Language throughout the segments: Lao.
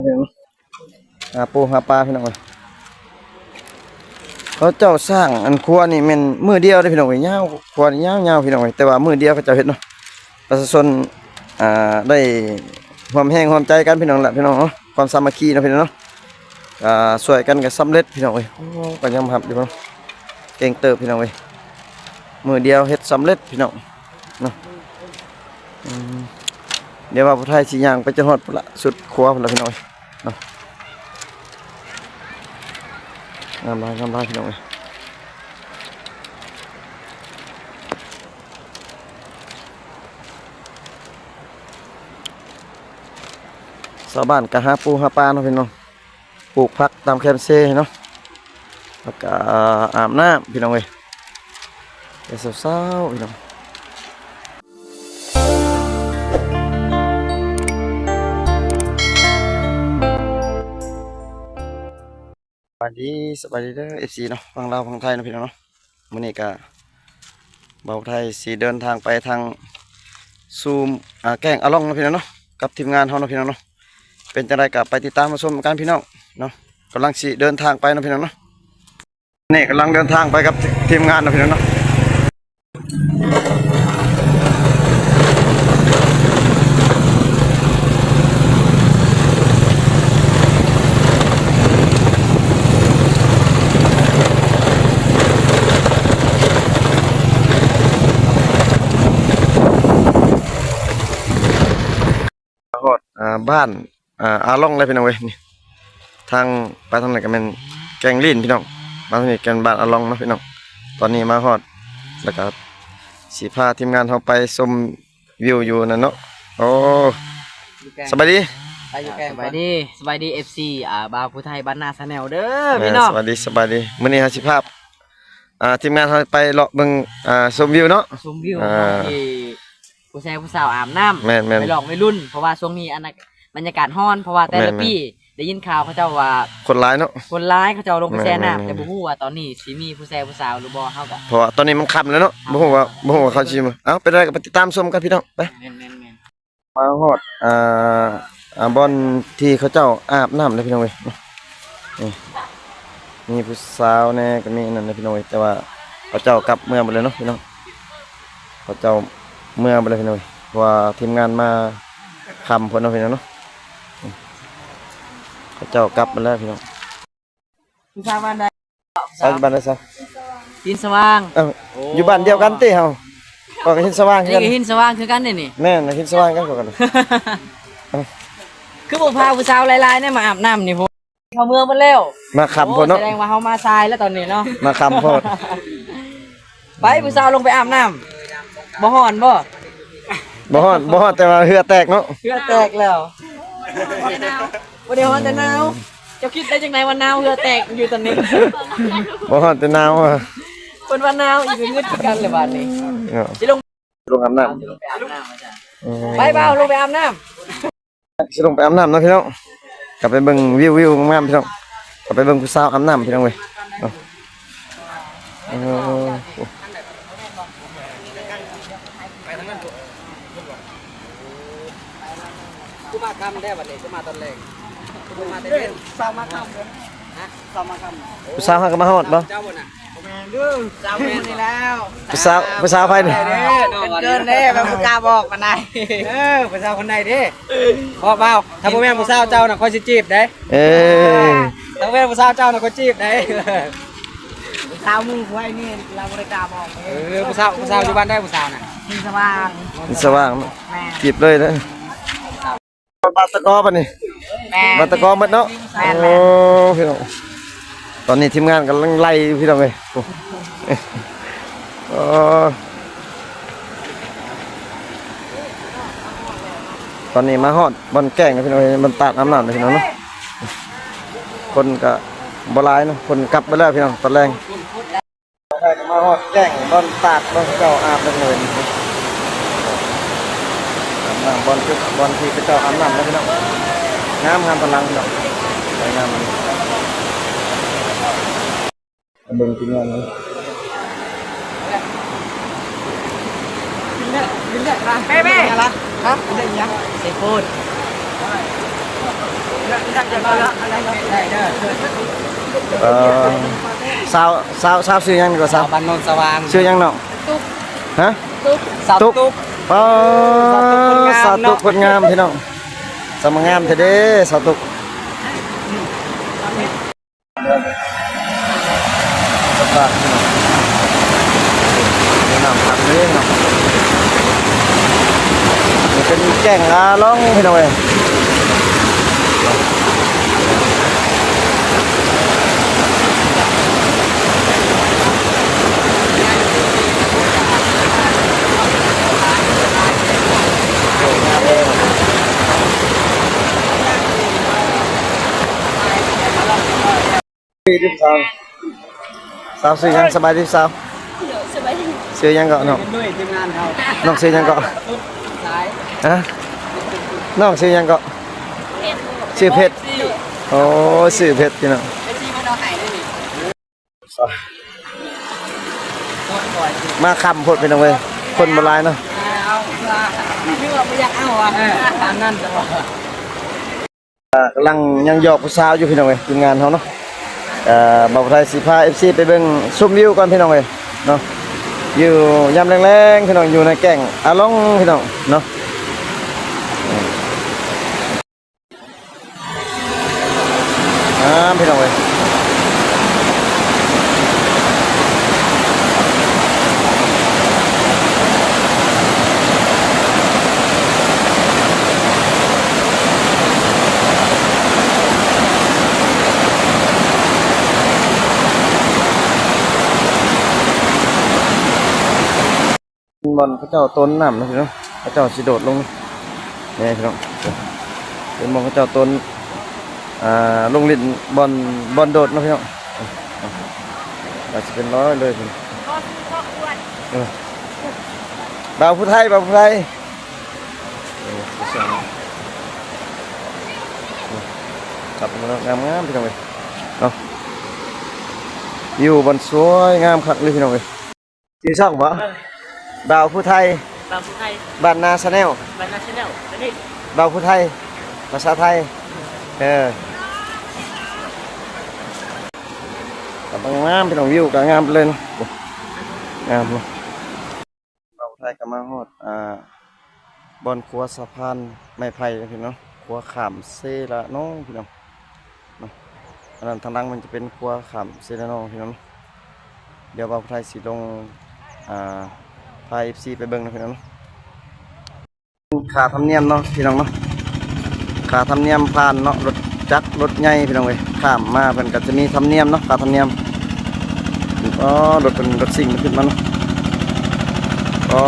ຫາປູຫາປາພີ່ນ້ອງເອີຍ. ເຂົາເຈົ້າສ້າງອັນຄົວນີ້ແມ່ນມື້ດຽວເດ້ພີ່ນ້ອງເອີຍ, ຍາວ ຄົວນີ້ຍາວໆພີ່ນ້ອງເອີຍ, ແຕ່ວ່າມື້ດຽວເຂົາເຈົ້າເຮັດເນາະ. ປະຊາຊົນ ອ່າ ໄດ້ຮ່ວມແຮງຮ່ວມໃຈກັນພີ່ນ້ອງລະ ພີ່ນ້ອງເນາະ, ຄວາມສາມັກຄີເນາະພີ່ນ້ອງເນາະ. ອ່າ ຊ່ວຍກັນກໍສຳເລັດພີ່ນ້ອງເອີຍ. ໂອ້ ກໍຍອມຮັບຢູ່ເນາະ, ເກັ່ງເຕີບພີ່ນ້ອງເອີຍ, ມື້ດຽວເຮັດສຳເລັດພີ່ນ້ອງເນາະ. ອືມ ດຽວວ່າຜູ້ໄທຊິຍ່າງໄປຈົນຮອດພຸ້ນລະ ສຸດຂົວພຸ້ນລະພີ່ນ້ອງເອີຍເນາະ. ງາມຫຼາຍ ງາມຫຼາຍພີ່ນ້ອງເອີຍ. ຊາວບ້ານກໍຫາປູຫາປາເນາະພີ່ນ້ອງ, ປູກຜັກຕາມແຄມເຊເນາະ, ແລ້ວກໍອາບນ້ຳພີ່ນ້ອງເອີຍ, ແຕ່ເຊົ້າໆພີ່ນ້ອງ. ສະບາຍດີ ສະບາຍດີເດີ ເອັຟຊີ ເນາະ, ຝັ່ງລາວຝັ່ງໄທເນາະພີ່ນ້ອງເນາະ. ມື້ນີ້ກະບ່າວໄທຊິເດີນທາງໄປທາງສູ່ ອ່າ ແກ້ງອາລອງເນາະພີ່ນ້ອງເນາະ, ກັບທີມງານເຮົາເນາະພີ່ນ້ອງເນາະ. ເປັນຈັ່ງໃດກະໄປຕິດຕາມຮັບຊົມນຳກັນພີ່ນ້ອງເນາະ, ກຳລັງຊິເດີນທາງໄປເນາະພີ່ນ້ອງເນາະ. ນີ້ກຳລັງເດີນທາງໄປກັບທີມງານເນາະພີ່ນ້ອງເນາະ. ຮອດ ອ່າ ບ້ານ ອ່າ ອາລອງແລ້ວພີ່ນ້ອງເອີຍ. ນີ້ ທາງໄປທາງນັ້ນກໍແມ່ນແກ້ງລີນພີ່ນ້ອງ, ມາທາງນີ້ແມ່ນບ້ານອາລອງເນາະພີ່ນ້ອງ. ຕອນນີ້ມາຮອດ ແລ້ວກໍຊິພາທີມງານເຮົາໄປຊົມວິວຢູ່ນັ້ນເນາະ. ໂອ້ ຢູ່ແກ້ງ ສະບາຍດີ ໄປຢູ່ແກ້ງ ສະບາຍດີ ສະບາຍດີ ເອັຟຊີ ອ່າ ບ່າວຜູ້ໄທບ້ານນາ Channel ເດີ ເອີ ພີ່ນ້ອງ. ສະບາຍດີ ສະບາຍດີ. ມື້ນີ້ເຮົາຊິພາ ອ່າ ທີມງານເຮົາໄປເລາະເບິ່ງ ອ່າ ຊົມວິວເນາະ, ຊົມວິວ ອ່າ ທີ່ ຜູ້ຊາຍຜູ້ສາວອາບນ້ຳ ແມ່ນໆ ໄປຫຼອກໄວລຸ້ນ ເພາະວ່າຊ່ວງນີ້ອັນນະ ບັນຍາກາດຮ້ອນ ເພາະວ່າແຕ່ລະ ແມ່ນໆ ປີໄດ້ຍິນຂ່າວເຂົາເຈົ້າວ່າ ຄົນຫຼາຍເນາະ, ຄົນຫຼາຍ ເຂົາເຈົ້າລົງໄປແຊ່ນ້ຳ ແມ່ນໆ ແຕ່ບໍ່ຮູ້ວ່າຕອນນີ້ຊິມີຜູ້ຊາຍຜູ້ສາວຫຼືບໍ່. ເຮົາກະ ເພາະວ່າຕອນນີ້ມັນຄ່ຳແລ້ວເນາະ, ຄ່ຳ ບໍ່ຮູ້ວ່າ ບໍ່ຮູ້ວ່າເຂົາຊິມາ. ເອົ້າ ເປັນໃດກໍໄປຕິດຕາມຊົມກັນພີ່ນ້ອງ ໄປ. ແມ່ນໆໆ. ມາຮອດ ອ່າ ອ່າ ບ່ອນທີ່ເຂົາເຈົ້າອາບນ້ຳເດ້ພີ່ນ້ອງເອີຍ. ນີ້ ມີຜູ້ສາວແດ່ ກໍມີອັນນັ້ນເດ້ພີ່ນ້ອງເອີຍ, ແຕ່ວ່າເຂົາເຈົ້າກັບເມືອໝົດແລ້ວເນາະພີ່ນ້ອງ, ເຂົາເຈົ້າເມືອໝົດແລ້ວພີ່ນ້ອງເອີຍ, ເພາະວ່າທີມງານມາຄ່ຳໂພດເນາະພີ່ນ້ອງເນາະ. ເຂົາເຈົ້າກັບໝົດແລ້ວພີ່ນ້ອງ. ຜູ້ສາວບ້ານໃດ? ສາວຢູ່ບ້ານໃດຊະ? ຫີນສະຫວ່າງ. ເອົ້າ ໂອ້ ຢູ່ບ້ານດຽວກັນຕິເຮົາ? ຂ້ອຍກໍຫີນສະຫວ່າງຄືກັນ. ນີ້ກໍຫີນສະຫວ່າງຄືກັນເດ້ນີ້. ແມ່ນ ຫີນສະຫວ່າງຄືກັນ. ເອົ້າ ຄືບໍ່ພາຜູ້ສາວຫຼາຍໆແດ່ມາອາບນ້ຳນີ້ພຸ້ນ. ເຂົາເມືອໝົດແລ້ວ. ມາຄ່ຳໂພດເນາະ. ໂອ້ ສະແດງວ່າເຮົາມາສາຍແລ້ວຕອນນີ້ເນາະ. ມາຄ່ຳໂພດ. ໄປ ຜູ້ສາວລົງໄປອາບນ້ຳ. ບໍ່ຮ້ອນບໍ່? ບໍ່ຮ້ອນ ບໍ່ຮ້ອນ ແຕ່ວ່າເຫື່ອແຕກເນາະ. ເຫື່ອແຕກແລ້ວ. ບໍ່ໄດ້ຮ້ອນແຕ່ໜາວ. ເຈົ້າຄິດໄດ້ຈັ່ງໃດວ່າໜາວ ເຫື່ອແຕກຢູ່ຕອນນີ້? ບໍ່ຮ້ອນແຕ່ໜາວ. ເພິ່ນວ່າໜາວອີກ ງຶດຄືກັນແຫຼະບາດນີ້. ເນາະ ຊິລົງ ລົງອາບນ້ຳ. ອືມ ໄປບ່າວ ລົງໄປອາບນ້ຳ. ຊິລົງໄປອາບນ້ຳເນາະພີ່ນ້ອງ, ກັບໄປເບິ່ງວິວ ວິວງາມໆ ພີ່ນ້ອງ, ກັບໄປເບິ່ງຜູ້ສາວອາບນ້ຳ ພີ່ນ້ອງເອີຍ. ເອີ ຄືມາຄ່ຳແທ້ບັດນີ້ ຄືມາຕອນແລງ ຄືມາແຕ່ເວັນ. ສາວມາຄ່ຳເດີ ຮະ ສາວມາຄ່ຳ. ຜູ້ສາວຫາກໍມາຮອດບໍ່? ເຈົ້າບໍ່ນະ? ບໍ່ແມ່ນເດີ ສາວແມ່ນນີ້ແລ້ວ. ຜູ້ສາວ ຜູ້ສາວໃຜນີ້? ເກີນເດ້ ບໍ່ກ້າບອກປານໃດ. ເອີ ຜູ້ສາວຄົນໃດເດ້? ເພາະບ່າວ ຖ້າບໍ່ແມ່ນຜູ້ສາວເຈົ້ານະ ຂ້ອຍຊິຈີບເດ້. ເອີ ຖ້າແມ່ນຜູ້ສາວເຈົ້ານະ ຂ້ອຍຈີບເດ້. ຜູ້ສາວໝູ່ຂ້ອຍນີ້ ລາວບໍ່ໄດ້ກ້າບອກເດ້. ເອີ ຜູ້ສາວ ຜູ້ສາວຢູ່ບ້ານໃດ ຜູ້ສາວນະ? ຫີນສະຫວ່າງ. ຫີນສະຫວ່າງ. ແມ່ນ ຈີບເລີຍເດີ. ບ້ານຕະກໍບັດນີ້. ແມ່ນ ບ້ານຕະກໍໝົດເນາະ. ແມ່ນໆ. ໂອ້ ພີ່ນ້ອງ ຕອນນີ້ທີມງານກຳລັງໄລ່ຢູ່ ພີ່ນ້ອງເອີຍ. ໂອ້ ໂອ້ ຕອນນີ້ມາຮອດບ່ອນແກ້ງແລ້ວ ພີ່ນ້ອງເອີຍ, ບ່ອນຕາດອາບນ້ຳແລ້ວ ພີ່ນ້ອງເນາະ. ຄົນກະບໍ່ຫຼາຍເນາະ, ຄົນກັບໄປແລ້ວ ພີ່ນ້ອງ ຕອນແລງ. ມາຮອດແກ້ງບ່ອນຕາດ ບ່ອນເຂົາເຈົ້າອາບນ້ຳເລີຍ. ອາບນ້ຳ ບ່ອນຈຸດ ບ່ອນທີ່ເຂົາເຈົ້າອາບນ້ຳນະພີ່ນ້ອງ. ງາມ ງາມຕາລາງພີ່ນ້ອງ, ສວຍງາມ. ມາເບິ່ງທີມງານເຮົາ. ເປັນແບບ ຮະ? ເປັນຫຍັງ? ຊີຟູດ. ເອີ ສາວ ສາວ ສາວຊື່ຫຍັງກໍສາວ? ບ້ານໂນນສະຫວ່າງ. ຊື່ຫຍັງນ້ອງ? ຮະ? ຕຸກ. ສາວຕຸກ. ອໍ ສາວຕຸກຄົນງາມເນາະ ສາວຕຸກຄົນງາມພີ່ນ້ອງ. ສາວງາມແທ້ເດ້ ສາວຕຸກ. ສະບາຍພີ່ນ້ອງ ແນະນຳຄັກເດ້ເນາະ. ນີ້ເປັນແກ້ງອາລອງພີ່ນ້ອງເອີຍ. ສາວ ສາວຊື່ຫຍັງ? ສະບາຍດີສາວ. ໂດຍ ສະບາຍດີ. ຊື່ຫຍັງເກາະນ້ອງ? ເປັນໜ່ວຍທີມງານເຮົາ. ນ້ອງຊື່ຫຍັງເກາະ? ສາຍ. ຮະ? ນ້ອງຊື່ຫຍັງເກາະ? ເພັດ. ຊື່ເພັດ. ໂອ້ ຊື່ເພັດພີ່ນ້ອງ. ມາຄ່ຳໂພດພີ່ນ້ອງເອີຍ ຄົນບໍ່ຫຼາຍເນາະ. ເອີ ກຳລັງຍ່າງຢອກຜູ້ສາວຢູ່ພີ່ນ້ອງເອີຍ ທີມງານເຮົາເນາະ. ເອີ ບ່າວໄທຊິພາເອັຟຊີໄປເບິ່ງຊົມວິວກ່ອນພີ່ນ້ອງເອີຍເນາະ. ຢູ່ຍາມແລງໆ ພີ່ນ້ອງ ຢູ່ໃນແກ້ງອາລອງພີ່ນ້ອງເນາະ. ງາມພີ່ນ້ອງເອີຍ. ບ່ອນເຂົາເຈົ້າໂຕນນ້ຳເນາະພີ່ນ້ອງ ເຂົາເຈົ້າຊິໂດດລົງນີ້ພີ່ນ້ອງ. ເປັນບ່ອນເຂົາເຈົ້າໂຕນ ອ່າ ລົງຫຼິ້ນບ່ອນ ບ່ອນໂດດເນາະພີ່ນ້ອງ. ອາດຈະເປັນຮ້ອຍເລີຍ. ເອີ ບ່າວຜູ້ໄທ ບ່າວຜູ້ໄທ. ເອີ ງາມໆ ພີ່ນ້ອງເອີຍເນາະ. ວິວບ່ອນສວຍງາມຄັກເລີຍພີ່ນ້ອງເອີຍ. ຊື່ຊ່ອງບໍ່? ເອີ ບ່າວຜູ້ໄທ ບ່າວຜູ້ໄທ ບ້ານນາ Channel ບ້ານນາ Channel ອັນນີ້ ບ່າວຜູ້ໄທ ພາສາໄທ. ເອີ ກຳລັງງາມພີ່ນ້ອງ ວິວກໍງາມເລີຍເນາະ. ໂອ້ ງາມເນາະ. ບ່າວຜູ້ໄທກໍມາຮອດ ອ່າ ບ່ອນຂົວສະພານໄມ້ໄຜ່ເນາະພີ່ນ້ອງ ຂົວຂ້າມເຊລະນອງພີ່ນ້ອງເນາະ. ອັນນັ້ນທາງຫຼັງມັນຈະເປັນຂົວຂ້າມເຊລະນອງພີ່ນ້ອງ. ດຽວບ່າວຜູ້ໄທຊິລົງ ອ່າ ພາເອັຟຊີໄປເບິ່ງເນາະພີ່ນ້ອງເນາະ. ຄ່າທຳນຽມເນາະພີ່ນ້ອງເນາະ ຄ່າທຳນຽມຜ່ານເນາະ ລົດຈັກລົດໃຫຍ່ພີ່ນ້ອງເອີຍ ຂ້າມມາເພິ່ນກໍຈະມີທຳນຽມເນາະ ຄ່າທຳນຽມ. ອໍ ລົດເພິ່ນ ລົດຊິງເພິ່ນຂຶ້ນມາເນາະ. ອໍ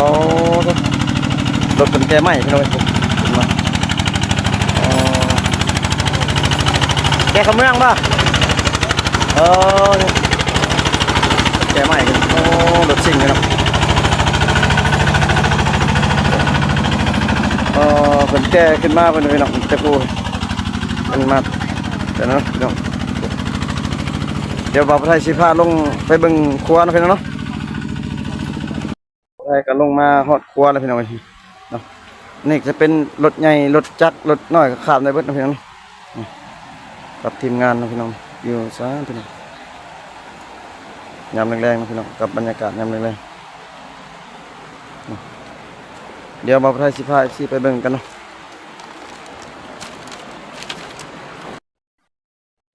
ລົດເພິ່ນແກ່ໄມ້ພີ່ນ້ອງເອີຍ ຂຶ້ນມາ. ອໍ ແກ່ເຂົ້າເມືອງບໍ່? ເອີ ແກ່ໄມ້. ໂອ້ ລົດຊິງເນາະ. ອໍ ເພິ່ນແກ່ຂຶ້ນມາເພິ່ນພີ່ນ້ອງ ແຕ່ຜູ້ເພິ່ນມາແຕ່ເນາະພີ່ນ້ອງ. ດຽວບ່າວຜູ້ໄທຊິພາລົງໄປເບິ່ງຂົວເນາະພີ່ນ້ອງເນາະ. ໄດ້ກໍລົງມາຮອດຂົວແລ້ວພີ່ນ້ອງເອີຍເນາະ. ນີ້ຈະເປັນລົດໃຫຍ່ ລົດຈັກ ລົດນ້ອຍກໍຂ້າມໄດ້ເບິດເນາະພີ່ນ້ອງເນາະ. ກັບທີມງານເນາະພີ່ນ້ອງ ຢູ່ຊານພີ່ນ້ອງ ຍາມແລງໆເນາະພີ່ນ້ອງ ກັບບັນຍາກາດຍາມແລງໆ. ດຽວບ່າວໄທຊິພາເອັຟຊີໄປເບິ່ງກັນເນາະ.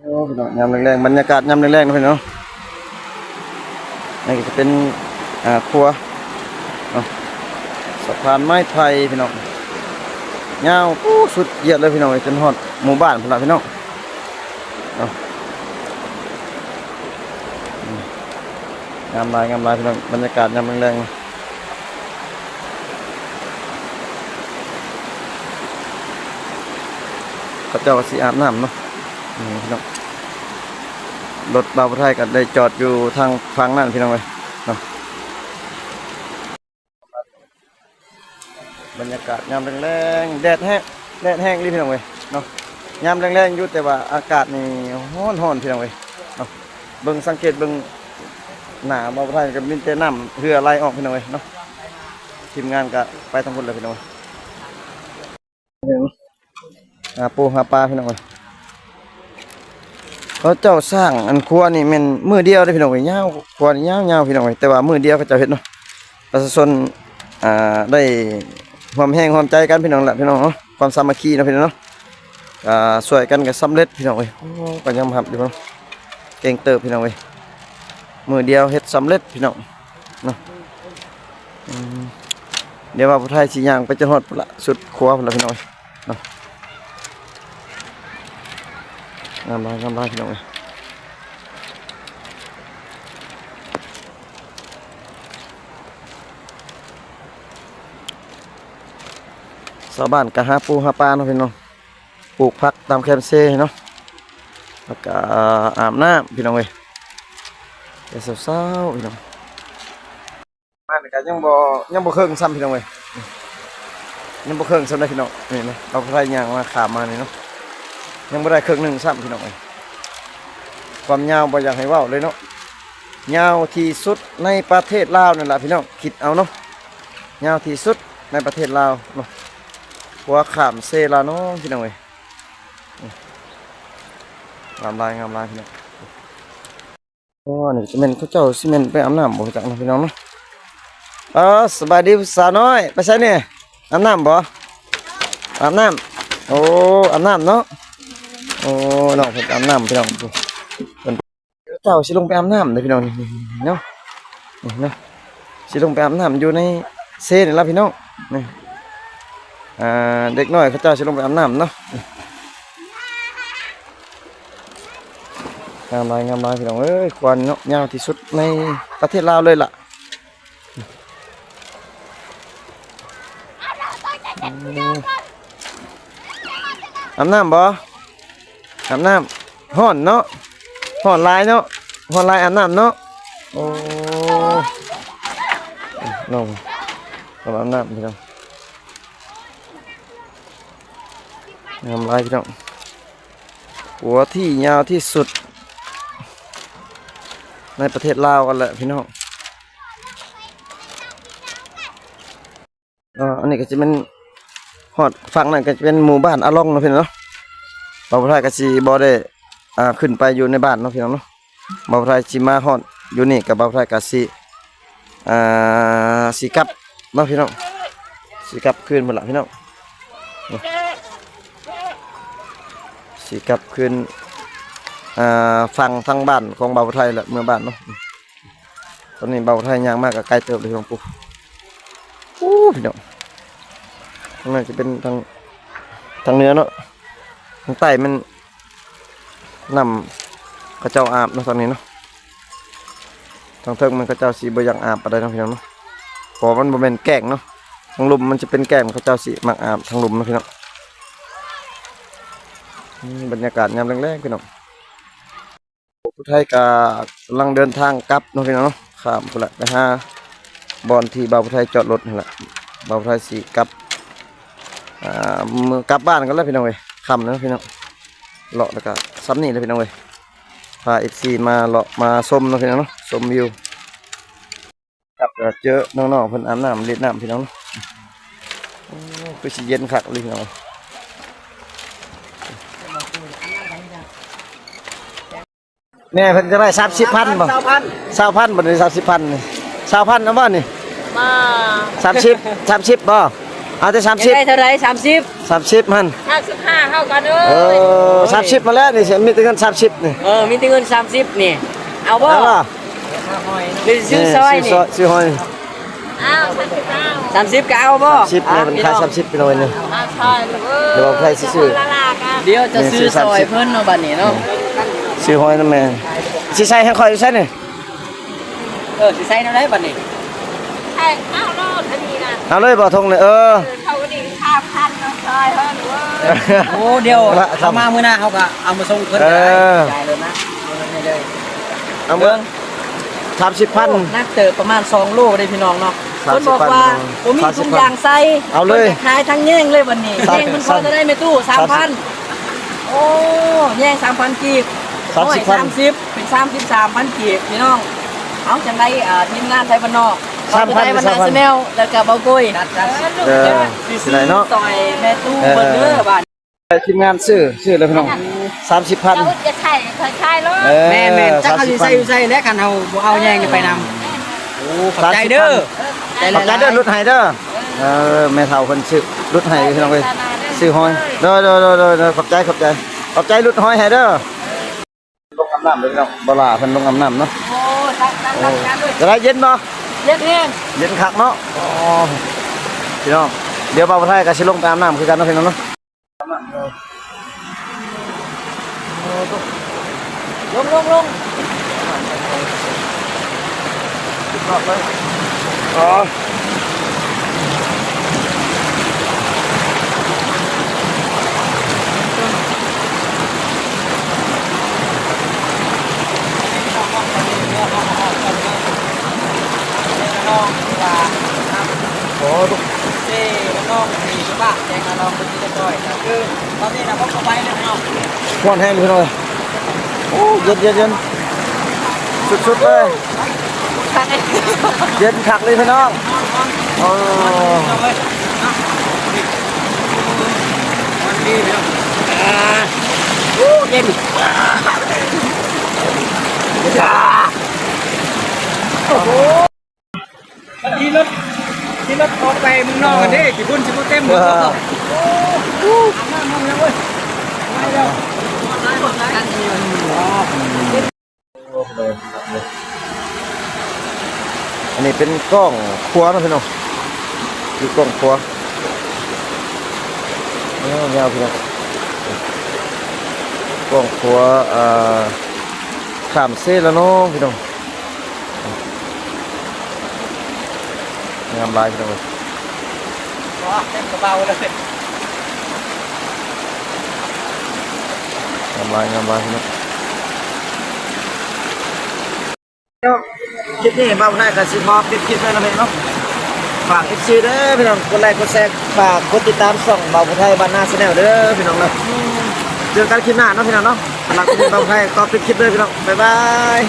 ໂອ້ ພີ່ນ້ອງ ຍາມແລງໆ ບັນຍາກາດຍາມແລງໆເນາະພີ່ນ້ອງ. ນີ້ກໍຈະເປັນ ອ່າ ຂົວເນາະ ສະພານໄມ້ໄຜ່ພີ່ນ້ອງ ຍາວ ໂອ້ ສຸດຍອດເລີຍພີ່ນ້ອງ ຈົນຮອດໝູ່ບ້ານພຸ້ນລະພີ່ນ້ອງເນາະ. ງາມຫຼາຍ ງາມຫຼາຍພີ່ນ້ອງ ບັນຍາກາດຍາມແລງໆ. ເຂົາເຈົ້າກໍຊິອາບນ້ຳເນາະ. ນີ້ພີ່ນ້ອງ ລົດບ່າວຜູ້ໄທກໍໄດ້ຈອດຢູ່ທາງຝັ່ງນັ້ນພີ່ນ້ອງເອີຍເນາະ. ບັນຍາກາດຍາມແລງໆ ແດດແຮງ ແດດແຮງອີ່ຫຼີພີ່ນ້ອງເອີຍເນາະ. ຍາມແລງໆຢູ່ ແຕ່ວ່າອາກາດນີ້ຮ້ອນໆ ພີ່ນ້ອງເອີຍເນາະ. ເບິ່ງ ສັງເກດເບິ່ງໜ້າບ່າວຜູ້ໄທກໍມີແຕ່ນ້ຳເຫື່ອໄຫຼອອກ ພີ່ນ້ອງເອີຍເນາະ. ທີມງານກໍໄປທາງພຸ້ນແລ້ວ ພີ່ນ້ອງເອີຍ. ຫາປູຫາປາພີ່ນ້ອງເອີຍ. ເຂົາເຈົ້າສ້າງອັນຄົວນີ້ແມ່ນມື້ດຽວເດ້ພີ່ນ້ອງເອີຍ, ຍາວ ຄົວນີ້ຍາວໆ ພີ່ນ້ອງເອີຍ, ແຕ່ວ່າມື້ດຽວເຂົາເຈົ້າເຮັດເນາະ. ປະຊາຊົນ ອ່າ ໄດ້ຮ່ວມແຮງຮ່ວມໃຈກັນພີ່ນ້ອງລະ ພີ່ນ້ອງເນາະ, ຄວາມສາມັກຄີເນາະພີ່ນ້ອງເນາະ. ອ່າ ຊ່ວຍກັນກໍສຳເລັດພີ່ນ້ອງເອີຍ. ໂອ້ ກໍຍອມຮັບຢູ່ເນາະ, ເກັ່ງເຕີບພີ່ນ້ອງເອີຍ, ມື້ດຽວເຮັດສຳເລັດພີ່ນ້ອງເນາະ. ອືມ ດຽວວ່າຜູ້ໄທຊິຍ່າງໄປຈົນຮອດພຸ້ນລະ ສຸດຂົວພຸ້ນລະພີ່ນ້ອງເນາະ. ງາມຫຼາຍ ງາມຫຼາຍພີ່ນ້ອງເອີຍ. ຊາວບ້ານກໍຫາປູຫາປາເນາະພີ່ນ້ອງ, ປູກຜັກຕາມແຄມເຊເນາະ, ແລ້ວກໍອາບນ້ຳພີ່ນ້ອງເອີຍ, ແຕ່ເຊົ້າໆ ພີ່ນ້ອງ. ມານີ້ກໍຍັງບໍ່ ຍັງບໍ່ເຄິ່ງຊ້ຳພີ່ນ້ອງເອີຍ, ຍັງບໍ່ເຄິ່ງຊ້ຳເດ້ພີ່ນ້ອງ. ນີ້ນະ ເອົາໄຟຍ່າງມາຂ້າມມານີ້ເນາະ, ຍັງບໍ່ໄດ້ເຄິ່ງໜຶ່ງຊ້ຳພີ່ນ້ອງເອີຍ. ຄວາມຍາວບໍ່ຢາກໃຫ້ເວົ້າເລີຍເນາະ, ຍາວທີ່ສຸດໃນປະເທດລາວນັ້ນລະພີ່ນ້ອງ, ຄິດເອົາເນາະ, ຍາວທີ່ສຸດໃນປະເທດລາວເນາະ, ຂົວຂ້າມເຊລານອງພີ່ນ້ອງເອີຍ. ງາມຫຼາຍ ງາມຫຼາຍພີ່ນ້ອງ. ອໍ ນີ້ຈະແມ່ນເຂົາເຈົ້າຊິແມ່ນໄປອາບນ້ຳບໍ່ຈັກເນາະພີ່ນ້ອງເນາະ. ອໍ ສະບາຍດີຜູ້ສາວນ້ອຍ, ໄປໃສນີ້? ອາບນ້ຳບໍ່? ອາບນ້ຳ. ໂອ້ ອາບນ້ຳເນາະ. ໂອ້ ນ້ອງເພິ່ນອາບນ້ຳພີ່ນ້ອງ, ເພິ່ນ ເຈົ້າຊິລົງໄປອາບນ້ຳເດີພີ່ນ້ອງ ນີ້ເນາະ, ນີ້ເນາະ, ຊິລົງໄປອາບນ້ຳຢູ່ໃນເຊນີ້ລະພີ່ນ້ອງ. ນີ້ ອ່າ ເດັກນ້ອຍເຂົາເຈົ້າຊິລົງໄປອາບນ້ຳເນາະ. ງາມຫຼາຍ ງາມຫຼາຍພີ່ນ້ອງເອີຍ, ຄວານເນາະ ຍາວທີ່ສຸດໃນປະເທດລາວເລີຍລະ. ອືມ ອາບນ້ຳບໍ່? ອາບນ້ຳ. ຮ້ອນເນາະ, ຮ້ອນຫຼາຍເນາະ, ຮ້ອນຫຼາຍ ອາບນ້ຳເນາະ. ໂອ້ ນ້ອງ ອາບນ້ຳພີ່ນ້ອງ, ງາມຫຼາຍພີ່ນ້ອງ. ຂົວທີ່ຍາວທີ່ສຸດໃນປະເທດລາວກັນແຫຼະພີ່ນ້ອງ. ເອີ ອັນນີ້ກໍຊິແມ່ນ ຮອດຝັ່ງນັ້ນກໍຈະເປັນໝູ່ບ້ານອາລອງເນາະພີ່ນ້ອງເນາະ. ບ່າວຜູ້ໄທກໍຊິບໍ່ໄດ້ ອ່າ ຂຶ້ນໄປຢູ່ໃນບ້ານເນາະພີ່ນ້ອງເນາະ. ບ່າວຜູ້ໄທຊິມາຮອດຢູ່ນີ້ ກໍບ່າວຜູ້ໄທກໍຊິ ອ່າ ຊິກັບເນາະພີ່ນ້ອງ, ຊິກັບຄືນພຸ້ນລະພີ່ນ້ອງ. ຊິກັບຄືນ ອ່າ ຝັ່ງທາງບ້ານຂອງບ່າວຜູ້ໄທລະ ເມືອບ້ານເນາະ. ຕອນນີ້ບ່າວໄທຍ່າງມາກໍໄກເຕີບເລີຍພີ່ນ້ອງ. ໂອ້ ໂອ້ ພີ່ນ້ອງ, ທາງນັ້ນຈະເປັນທາງ ທາງເໜືອເນາະ, ທາງໃຕ້ແມ່ນນ້ຳເຂົາເຈົ້າອາບເນາະ ທາງນີ້ເນາະ. ທາງເທິງມັນເຂົາເຈົ້າຊິບໍ່ຢາກອາບປານໃດເນາະພີ່ນ້ອງເນາະ, ເພາະວ່າມັນບໍ່ແມ່ນແກ້ງເນາະ, ທາງລຸ່ມມັນຈະເປັນແກ້ງ ເຂົາເຈົ້າຊິມັກອາບທາງລຸ່ມເນາະພີ່ນ້ອງ. ອືມ ບັນຍາກາດຍາມແລງໆ ພີ່ນ້ອງ. ຜູ້ໄທກໍກຳລັງເດີນທາງກັບເນາະພີ່ນ້ອງເນາະ, ຂ້າມພຸ້ນລະ ໄປຫາບ່ອນທີ່ບ່າວຜູ້ໄທຈອດລົດຫັ້ນລະ. ບ່າວຜູ້ໄທຊິກັບ ອ່າ ເມືອ ກັບບ້ານກັນແລ້ວພີ່ນ້ອງເອີຍ, ຄ່ຳແລ້ວພີ່ນ້ອງ. ເລາະແລ້ວກໍສ່ຳນີ້ແຫຼະພີ່ນ້ອງເອີຍ, ພາເອັຟຊີມາເລາະມາຊົມເນາະພີ່ນ້ອງເນາະ, ຊົມວິວ. ຄັບ ກໍເຈີນ້ອງໆເພິ່ນອາບນ້ຳ ຫຼິ້ນນ້ຳພີ່ນ້ອງເນາະ. ໂອ້ ຄືຊິເຢັນຄັກອີ່ຫຼີພີ່ນ້ອງ. ແມ່ເພິ່ນຈະໄດ້ສາມສິບພັນບໍ່? ຊາວພັນ ຊາວພັນ ບັດນີ້ສາມສິບພັນນີ້ ຊາວພັນເອົາບໍ່ນີ້? ມາ ສາມສິບ ສາມສິບບໍ່? ເອົາແຕ່ສາມສິບ ຢາກໄດ້ເທົ່າໃດ? ສາມສິບ ສາມສິບຫັ້ນ ສາມສິບຫ້າເຮົາກັນເອີຍ. ເອີ ສາມສິບມາແລ້ວນີ້ ມີແຕ່ເງິນສາມສິບນີ້. ເອີ ມີແຕ່ເງິນສາມສິບນີ້ ເອົາບໍ່? ເອົາບໍ່? ຫຼືຊື້ຊອຍນີ້ ຊື້ຊອຍ ຊື້ຫອຍ. ອ້າວ ສາມສິບ ກໍເອົາບໍ່? ສາມສິບ ແມ່ເພິ່ນຂາຍສາມສິບພີ່ນ້ອງເອີຍ. ດຽວໃຜຊິຊື້ ດຽວຈະຊື້ຊອຍເພິ່ນເນາະ ບັດນີ້ເນາະ. ຊື້ຫອຍນຳແມ່ ຊິໃສ່ໃຫ້ຂ້ອຍຢູ່ໃສນີ້? ເອີ ຊິໃສ່ແນວໃດບັດນີ້? ໃສ່ເອົາໂລດອັນນີ້ນະ ເອົາເລີຍບໍ່ ຖົງນີ້? ເອີ ເອີ ເຂົາກໍດີ ສາມພັນເນາະ ຊອຍເພິ່ນເວີຍ. ໂອ້ ດຽວເຮົາມາມື້ໜ້າ ເຮົາກໍເອົາມາສົ່ງເພິ່ນກໍໄດ້. ເອີ ຈ່າຍເລີຍນະ ເອົາເບິ່ງ ສາມສິບພັນ ໂອ້ ໜັກເຕີບ ປະມານສອງໂລເດ້ພີ່ນ້ອງເນາະ. ເພິ່ນບອກວ່າບໍ່ມີຖົງຢາງໃສ່ ເອົາເລີຍ ເພິ່ນກໍຂາຍທັງແຍງເລີຍບັດນີ້. ແຍງມັນພໍເທົ່າໃດແມ່ຕູ້? ສາມພັນ. ໂອ້ ແຍງສາມພັນກີບ ສາມສິບ ເປັນສາມສິບສາມພັນກີບພີ່ນ້ອງ. ເອົາ ຈັ່ງໃດ ເອີ ທີມງານໄທບ້ານນອກ ບ່າວຜູ້ໄທບັນນາແຊນແນວ ແລ້ວກໍບ່າວໂກຍ ເອີ ຊິຊື້ຊອຍແມ່ຕູ້ເພິ່ນເດີ ເອີ ບາດ ທີມງານຊື້ ຊື້ແລ້ວພີ່ນ້ອງ ສາມສິບພັນ ເຈົ້າຈະໃຊ້ ຂ້ອຍຂາຍໂລດ. ເອີ ແມ່ນໆ ຈັກເຮົາຊິໃຊ້ຢູ່ໃສແຫຼະ ຄັນເຮົາບໍ່ເອົາແຍງໄປນຳ. ໂອ້ ຂອບໃຈເດີ ຂອບໃຈເດີ ຫຼຸດໃຫ້ເດີ. ເອີ ແມ່ເຖົ້າເພິ່ນຊື້ຫຼຸດໃຫ້ພີ່ນ້ອງເອີຍ ຊື້ຫອຍ. ໂດຍໆໆໆ ຂອບໃຈ ຂອບໃຈ ຂອບໃຈຫຼຸດຫອຍໃຫ້ເດີ. ລົງອາບນ້ຳເດີພີ່ນ້ອງ ບໍ່ຫຼ້າເພິ່ນລົງອາບນ້ຳເນາະ. ໂອ້ ຕັກໆໆ ໂອ້ ເຢັນບໍ່? ເຢັນແຮງ ເຢັນຄັກເນາະ. ອໍ ພີ່ນ້ອງ ດຽວບ່າວຜູ້ໄທກໍຊິລົງໄປອາບນ້ຳຄືກັນເນາະ ພີ່ນ້ອງເນາະ. ລົງໆໆ ສຸດຍອດເລີຍ. ອໍ ໂອ້ ເອີ ນ້ອງໆ ນີ້ຄືບ້ານແຈ້ງອາລອງເປັນທີ່ຮຽບຮ້ອຍ ກໍຄືຕອນນີ້ນະ ພວກເຂົາໄປແລ້ວເນາະ. ຮ້ອນແຮງພີ່ນ້ອງເອີຍ. ໂອ້ ເຢັນໆໆ ສຸດໆເລີຍ ເຢັນຄັກເລີຍພີ່ນ້ອງ. ໂອ້ ໂອ້ ເຢັນ ໂອ້ໂຫ. ຂີ່ລົດ ຂີ່ລົດອອກໄປເມືອງນອກກັນເດ້ ຂີ້ຝຸ່ນຊິບໍ່ເຕັມ. ເອີ ໂອ້ ອາບນ້ຳມາແລ້ວເວີຍ ໄປແລ້ວ. ອັນນີ້ເປັນກ້ອງຄົວເນາະພີ່ນ້ອງ ຢູ່ກ້ອງຄົວ ຍາວໆ ພີ່ນ້ອງ ກ້ອງຄົວ ອ່າ ຂ້າມເຊລະນອງພີ່ນ້ອງ. ງາມຫຼາຍພີ່ນ້ອງເອີຍ ວ້າ ເຕັມກະເປົາເລີຍ ງາມຫຼາຍ ງາມຫຼາຍພີ່ນ້ອງ. ຄລິບນີ້ບ່າວຜູ້ໄທກໍຊິຂໍປິດຄລິບໄວ້ນຳເນາະ ຝາກ ເອັຟຊີ ເດີພີ່ນ້ອງ ກົດໄລກົດແຊ ຝາກກົດຕິດຕາມຊ່ອງບ່າວຜູ້ໄທບ້ານນາ Channel ເດີພີ່ນ້ອງເດີ. ເຈີກັນຄລິບໜ້າເນາະພີ່ນ້ອງເນາະ. ສຳລັບຄລິບນີ້ບ່າວຜູ້ໄທຂໍປິດຄລິບເລີຍພີ່ນ້ອງ ບາຍບາຍ.